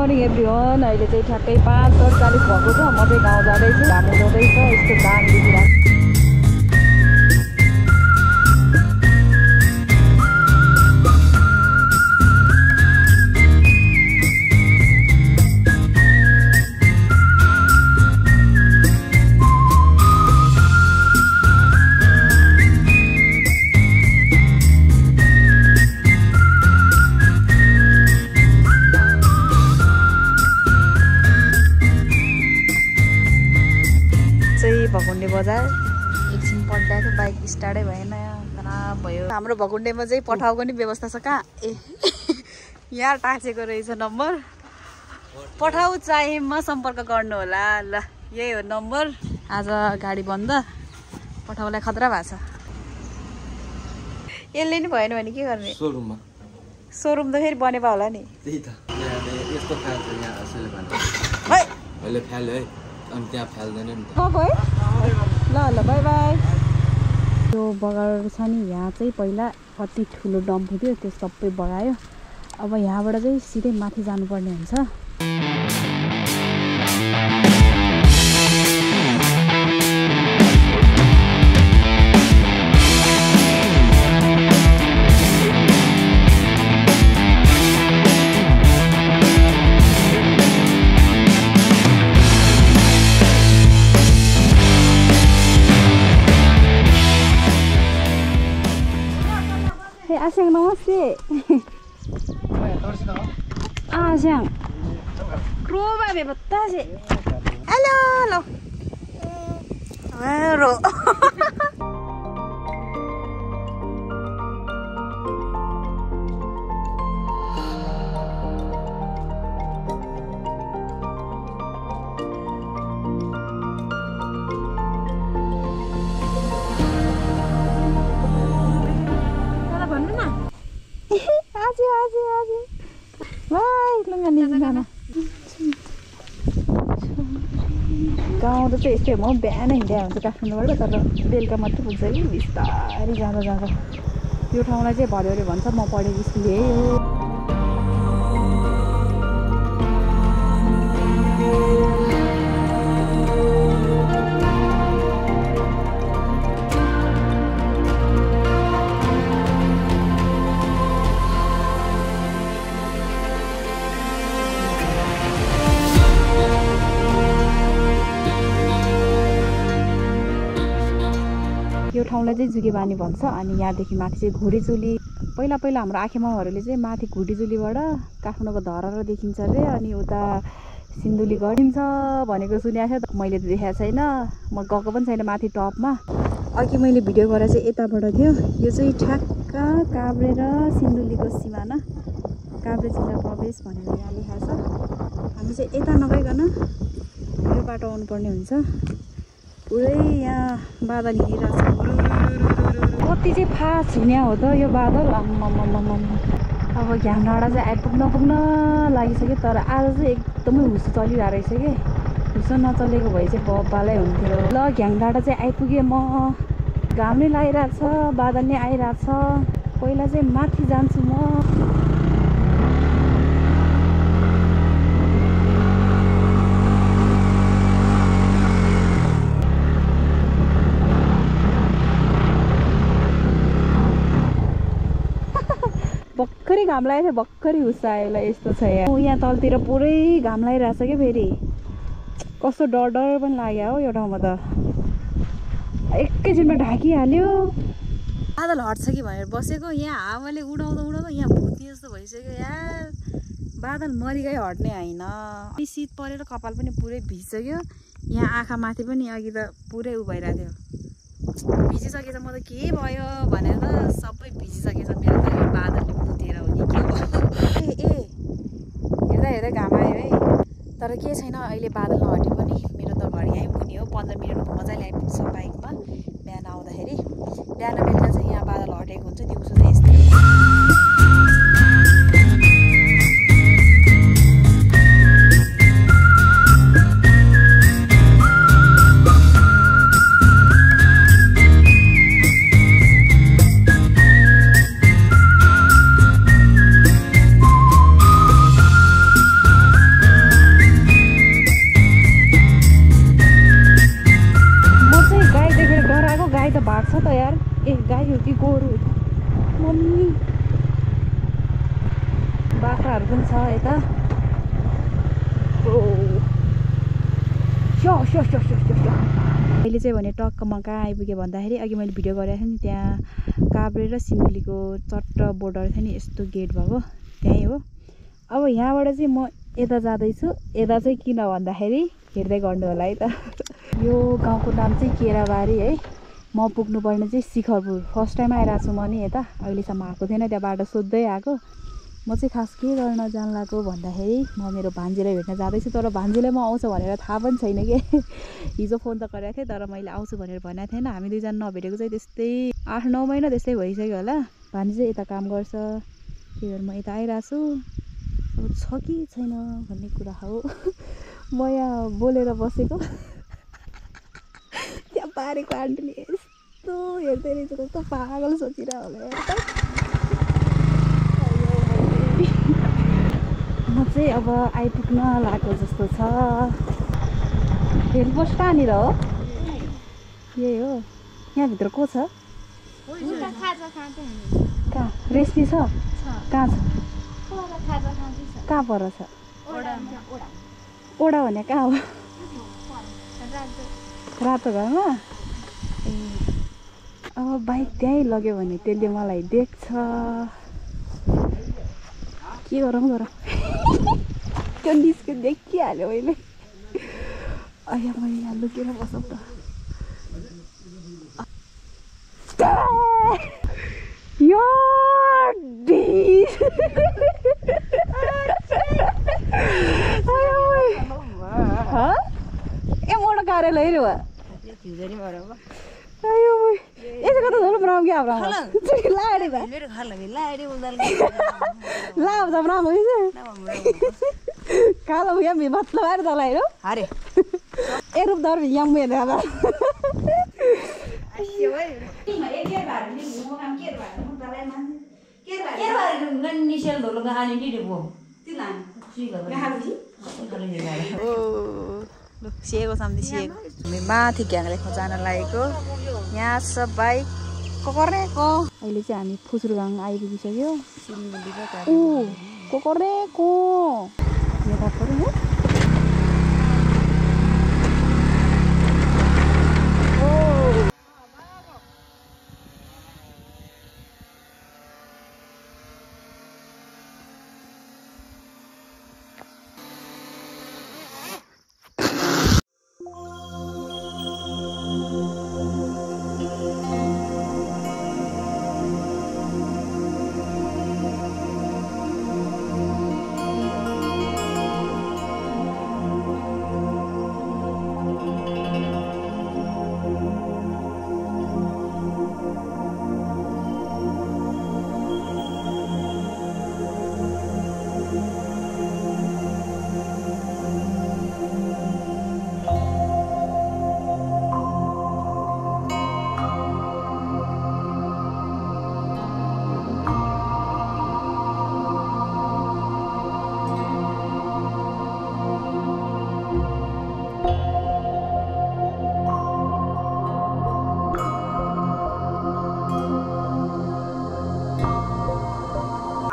Morning everyone. अहिले चाहिँ ठ्याक्कै 5:40 भएको छ। म चाहिँ गाउँ जाँदैछु। घाम उदाउँदैछ, यस्तो घाम देखिरहेको भकुण्डे बजार। एकछिन पड्काएको बाइक स्टार्टै भएन, खराब भयो। हाम्रो भकुण्डेमा चाहिँ पठाउको नि व्यवस्था छ कहाँ? ए यहाँ टाँसेको रहेछ नम्बर। पठाउ चाहिएमा सम्पर्क गर्नु होला। ल यही हो नम्बर। आज गाडी बन्द, पठाउलाई खतरा भएको छ। यसले नि भएन भने के गर्ने? सोरुम त फेरि बनेपा होला नि। त्यही त यस्तो फ्याल छ यहाँ असले भन्छ अहिले फ्याल है, अनि त्यहाँ फ्याल्दैन नि त। ल ल बाई बाई। यो बगाएर छ नि, यहाँ चाहिँ पहिला कति ठुलो डम्प थियो, त्यो सबै बगायो। अब यहाँबाट चाहिँ सिधै माथि जानुपर्ने हुन्छ। आस्याङ नमस्ते। आस्याङ रोबा बे बत्ता से हेलो लो रो गाउँ त चाहिँ यस्तै हो। म बिहान हिँड्या हुन्छ काठमाडौँबाट, तर बेलुका मात्रै पुग्छ कि बिस्तारै जाँदा जाँदा। यो ठाउँलाई चाहिँ भर्यो भन्छ। म पढेको स्कुल यही हो। यो ठाउँलाई चाहिँ जुगेबानी भन्छ। अनि यहाँदेखि माथि चाहिँ घोडेचुली। पहिला हाम्रो आखेमाहरूले चाहिँ माथि घोडेचुलीबाट काठमाडौँको धरहरा देखिन्छ अरे, अनि उता सिन्धुली गरिन्छ भनेको सुनेको थिएँ। मैले त देखाएको छैन, म गएको पनि छैन माथि टपमा। अघि मैले भिडियो गरेर चाहिँ यताबाट थियो। यो चाहिँ ठ्याक्क काभ्रे र सिन्धुलीको सिमाना, काभ्रे जिल्ला प्रवेश भनेर यहाँ लेखाएको छ। हामी चाहिँ यता नगइकन यो बाटो आउनुपर्ने हुन्छ। पुरै यहाँ बादल हिँडिरहेको छ। कति चाहिँ फास्ट हिँड्या हो त यो बादल। अब घाम डाँडा चाहिँ पुग्न लागिसक्यो। तर आज चाहिँ एकदमै हुसो चलिरहेको रहेछ कि। हुसो नचलेको भए चाहिँ बब्बालै हुन्थ्यो। ल घ्याङ डाँडा चाहिँ आइपुगेँ म। घाम नै लागिरहेको छ, बादल नै आइरहेको छ। पहिला चाहिँ माथि जान्छु म। भर्खरै घाम लागेको थियो, भर्खरै हुस्सा आयो। ल यस्तो छ यहाँ तलतिर पुरै घाम लागिरहेछ क्या। फेरि कस्तो डर पनि लाग्यो हो यो ठाउँमा त। एकैछिनमा ढाकिहाल्यो। बादल हट्छ कि भनेर बसेको, यहाँ हावाले उडाउँदा यहाँ भुती जस्तो भइसक्यो यार। बादल मरिगयो, हट्ने होइन। शीत परेर कपाल पनि पुरै भिजिसक्यो। यहाँ आँखा माथि पनि अघि त पुरै उ भइरहेको थियो, भिजिसकेछ। म त के भयो भनेर त सबै भिजिसकेछ मेरो त। यो बादलले पुतेर हो कि के भयो। हेर्दा घाम आयो है। तर के छैन, अहिले बादल नहटे पनि मेरो त घर यहीँ मुनि हो। 15 मिनटमा मजाले आइपुग्छ बाइकमा बिहान आउँदाखेरि। बिहान बेलुका चाहिँ यहाँ बादल हटेको हुन्छ, दिउँसो चाहिँ यस्तै। त यार ए गाई हो कि गोरु मम्मी बाख्राहरू पनि छ यता अहिले चाहिँ भने टक्क म कहाँ आइपुगेँ भन्दाखेरि अघि मैले भिडियो गरेको थिएँ नि त्यहाँ काभ्रे र सिन्धुलीको चट्ट बोर्डर थियो नि यस्तो गेट भएको त्यहीँ हो। अब यहाँबाट चाहिँ म यता जाँदैछु। यता चाहिँ किन भन्दाखेरि हेर्दै गर्नु होला है त। यो गाउँको नाम चाहिँ केराबारी है। म पुग्नुपर्ने चाहिँ शिखरपुर। फर्स्ट टाइम आइरहेको छु म नि यता, अहिलेसम्म आएको थिएन, त्यहाँ बाटो सोध्दै आएको। म चाहिँ खास के गर्न जान लागेको भन्दाखेरि म मेरो भान्जीलाई भेट्न जाँदैछु। तर भान्जीलाई म आउँछु भनेर थाहा पनि छैन कि हिजो फोन त गरेको थिएँ तर मैले आउँछु भनेर भनेको थिएन। हामी दुईजना नभेटेको चाहिँ त्यस्तै 8-9 महिना त्यस्तै भइसक्यो होला। भान्जी चाहिँ यता काम गर्छ, त्यही भएर म यता आइरहेको छु। अब छ कि छैन भन्ने कुरा हो। म यहाँ बोलेर बसेको त्यहाँ पारेको आन्टीले यस्तो हेर्दै रहेछ, कस्तो पागल सोचिरह होला। म चाहिँ अब आइपुग्न लागेको जस्तो छ। हेडपोस्ट कहाँनिर हो? यही हो। यहाँभित्र को छ? कहाँ रेसिपी छ? कहाँ छ? कहाँ पर छ? ओडा भने कहाँ हो? रातो घरमा? ए अब बाइक त्यहीँ लग्यो भने त्यसले मलाई देख्छ। के गरौँ त्यो निस्क्यो देखिहाल्यो मैले। अहिले मैले यहाँ लुकेर बसौँ त। यो ए मोटो कार्यालय हेऱ्यो ayo boy itu kata dulu pernah apa lari pak lah udah pernah mau itu kalau yang bibat lari dah lah itu hari erup dar yang mana apa सिएको सम्झि सिएको हामी माथि घ्याङलेखमा जान लागेको यहाँ सब बाइक कोकोरेको अहिले चाहिँ हामी फुसुरगाङ आइपुगिसक्यो कोकोरेको यता पर्यो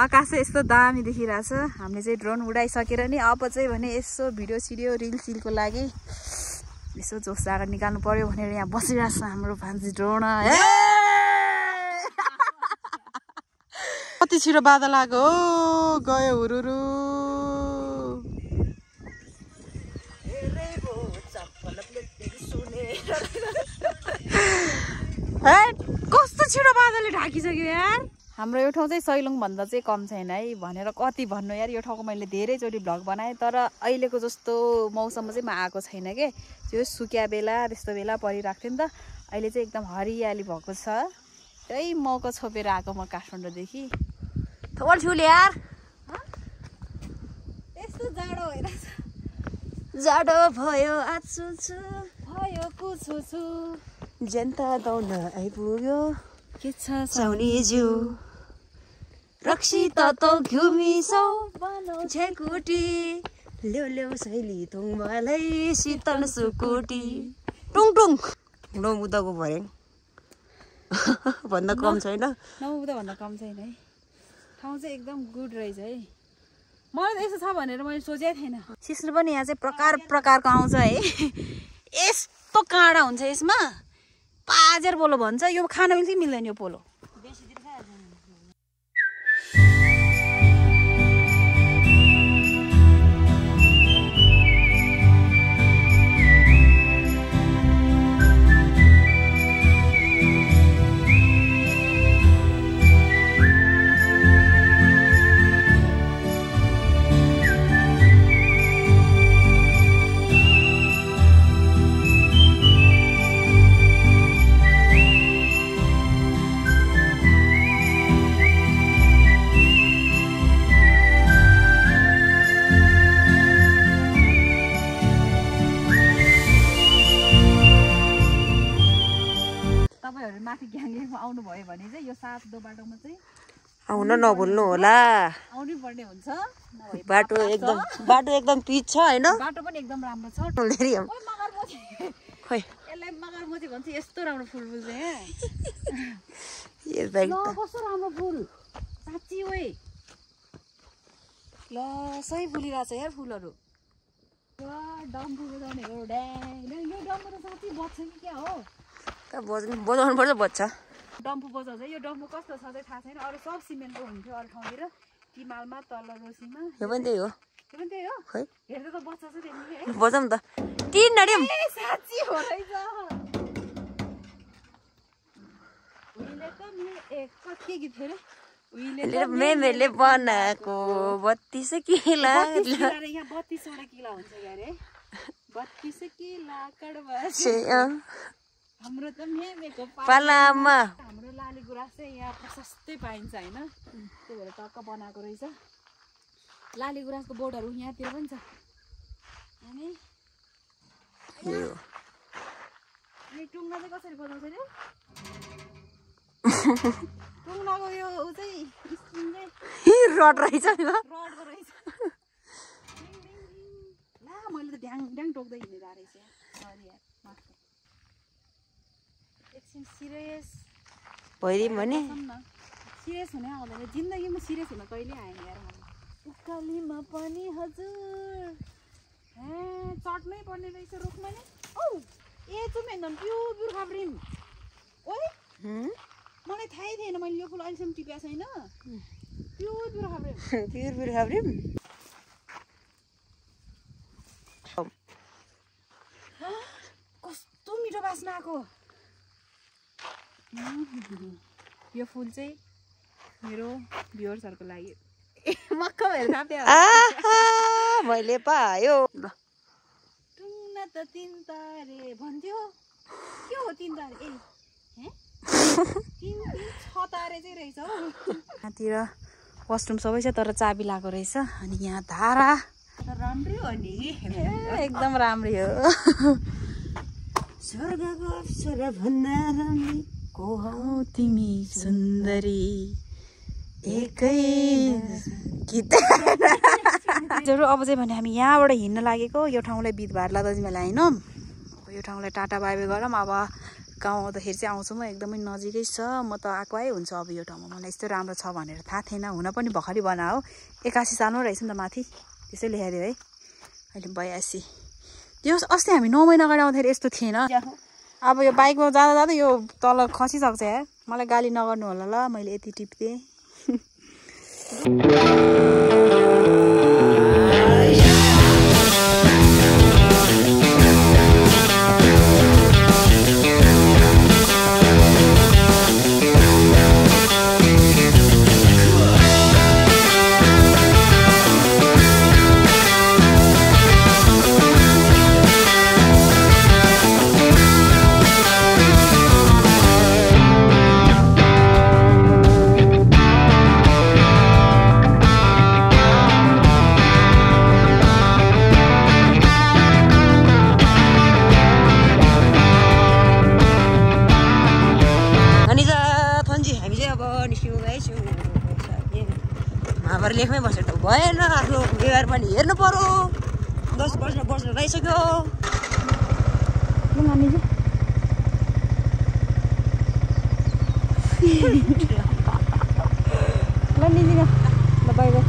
आकाश चाहिँ यस्तो दामी देखिरहेछ। हामीले चाहिँ ड्रोन उडाइसकेर नि अब चाहिँ भने यसो भिडियो सिडियो रिलसिलको लागि यसो जोस जागर निकाल्नु पर्यो भनेर यहाँ बसिरहेछ हाम्रो भान्जी ड्रोन। कति छिटो बादल आएको गयो हुरुरु। कस्तो छिटो बादलले ढाकिसक्यो यार। हाम्रो यो ठाउँ चाहिँ सैलुङ भन्दा चाहिँ कम छैन है भनेर कति भन्नु यार। यो ठाउँको मैले धेरैचोटि भ्लग बनाएँ तर अहिलेको जस्तो मौसममा चाहिँ म आएको छैन के। त्यो सुक्या बेला त्यस्तो बेला परिरहेको थियो नि त। अहिले चाहिँ एकदम हरियाली भएको छ। त्यही मौका छोपेर आएको म काठमाडौँदेखि। थोर छु यार यस्तो जाडो भइरहेछ। जाडो भयो आछु छु भयो कुछु छु जनता दौड आइपुग्यो के छ साउनी ज्यू रक्सी ततो घुमिसौ झेकुटी ल्याउ ल्याउ सैली तुङमालै शीतल सुकुटी टुङ टुङ लो मुदाको भर्याङ भन्दा कम छैन 9 भन्दा कम छैन है ठाउँ चाहिँ एकदम गुड रहेछ है मलाई त यस्तो छ भनेर मैले सोचेको थिएन सिस्नु पनि यहाँ चाहिँ प्रकारको आउँछ है यस्तो काँडा हुन्छ यसमा पाजेर पोलो भन्छ यो खान मिल्छ कि मिल्दैन यो पोलो माथि ग्याङलेङमा आउनु भयो भने चाहिँ यो 7 बाटोमा चाहिँ आउन नभुल्नु होला आउनै पर्ने हुन्छ बाटो एकदम पिच छ हैन बाटो पनि एकदम राम्रो छ खोइ यसलाई मगरमची भन्छ यस्तो राम्रो फुल चाहिँ यसलाई कस्तो राम्रो फुल साच्चै ओइ ल सही फुलिरहेछ यार फुलहरु डम्बु बजाउने हो ड्याङ यो डम्बु त साच्चै बज्छ कि क्या हो बजाउनु पर्छ बच्च डम्फु बजाउँछ यो डम्फु कस्तो छ चाहिँ थाहा छैन अरू सब सिमेन्टको हुन्थ्यो अरू ठाउँतिर तिमालमा तल रोसीमा यो पनि त्यही हो खै हेर्दा त बच्चा छ त्यही है बजाउँ त तीन नडिम साच्चै हो रहेछ उहिले त के गीत थियो रे उहिले मेमेले बनाएको 32 किला यहाँ 32 वटा किला हुन्छ यारे 32 किला कडवा हाम्रो त मेमेको पालामा हाम्रो लाली गुराँस चाहिँ यहाँ प्रशस्तै पाइन्छ हैन त्यही भएर टक्क बनाएको रहेछ लाली गुराँसको बोर्डहरू यहाँतिर पनि छ अनि टुङ्गा चाहिँ कसरी बजाउँछ रे टुङ्गाको यो उ चाहिँ स्ट्रिङ चाहिँ रड रहेछ नि रडको रहेछ ला मैले त ड्याङ ड्याङ टोक्दै हिँडेर रहेछ सरी यार माफ एकछिन सिरियस भइदिउँ भने सिरियस हुने आउँदैन जिन्दगीमा सिरियस हुन कहिले आएन यार उकालीमा पनि हजुर चट्नै पर्ने रहेछ रुखमा नि औ ए चुमेन प्युर खाब्रिम ओइ मलाई थाहै थिएन मैले यो फुल अहिलेसम्म टिपेको छैन प्युर खाब्रिम कस्तो मिठो बास्ना आएको यो फुल चाहिँ मेरो भ्युअर्सहरुको लागि मक्क भएर खाप्थे मैले पायो टुङ्ना त तीन तारे भन्थ्यो के हो तीन तारे ए तीन छ तारे चाहिँ रहेछ हौ यहाँतिर वासरुम सबै छ तर चाबी लागेको रहेछ अनि यहाँ धारा राम्रै हो नि एकदम राम्रै हो स्वर्गको अप्सर भन्दा राम्री को हौ तिमी सुन्दरी एकै जरु अब चाहिँ भने हामी यहाँबाट हिँड्न लागेको यो ठाउँलाई बिदबार लादाजीमालाई हैन अब यो ठाउँलाई टाटा बाइबे गरौँ अब गाउँ आउँदाखेरि चाहिँ आउँछु म एकदमै नजिकै छ म त आएकै हुन्छ अब यो ठाउँमा मलाई यस्तो राम्रो छ भनेर थाहा थिएन हुन पनि भर्खरै बना हो 81 सालमा रहेछ नि त माथि त्यसै लेखाइदियो है अहिले 82 त्यो अस्ति हामी 9 महिना अगाडि आउँदाखेरि यस्तो थिएन अब यो बाइकमा जाँदा जाँदा यो तल खसिसक्छ यार मलाई गाली नगर्नु होला ल मैले यति टिप्दिएँ लेखमै बसेर त भएन आफ्नो व्यवहार पनि हेर्नु पर्यो 10 वर्ष रहिसक्यो ल निजिङ ल बाई बाई